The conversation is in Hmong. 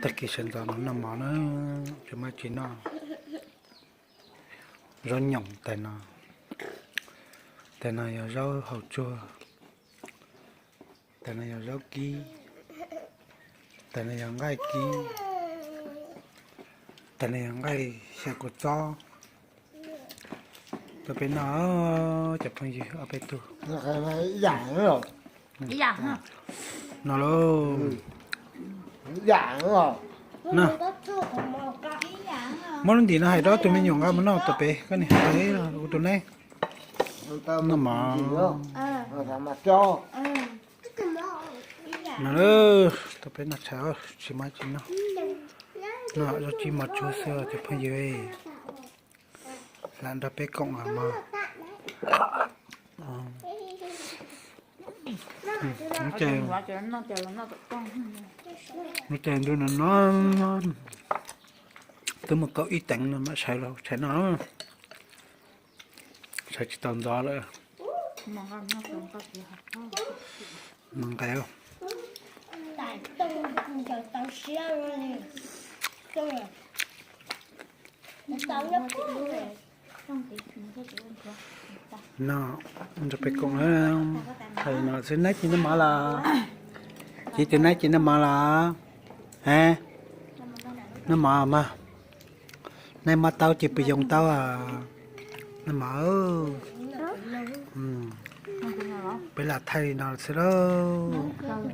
Tag kis sawv ntxov no noj mov na, tsis muaj tsis noj. Zaub nyoom tais no, tais no yog zaub hauv tsuag, tais no yog zaub kib, tais no yog nqaij kib, tais no yog nqaij xyaw kua txob. Tuaj peb noj, cov phooj ywg ob peb tug. No lauj, muab lub ntim no hais rau tus me nyuam nqa mus noj tuaj pem, koj niam hais tus neb noj mov. No, tuaj peb noj tshais, tsis muaj tsis noj. Noj zaub kib mov tsuag xwb cov phooj ywg. Lam nrog peb koom mov. Lub caij ntuj no no, twb mus kaum ib teev no mam sawv los tshais noj. Sawv tsis tau ntxov lawm. Nqaij. No, nrog peb koom, hais no xwb, neb tsis noj mov los? Ces tus neb tsis noj mov los? Noj mov mas, neb mob taub ces pw yoo taub. Noj mov, peb lam thaij li no xwb lauj.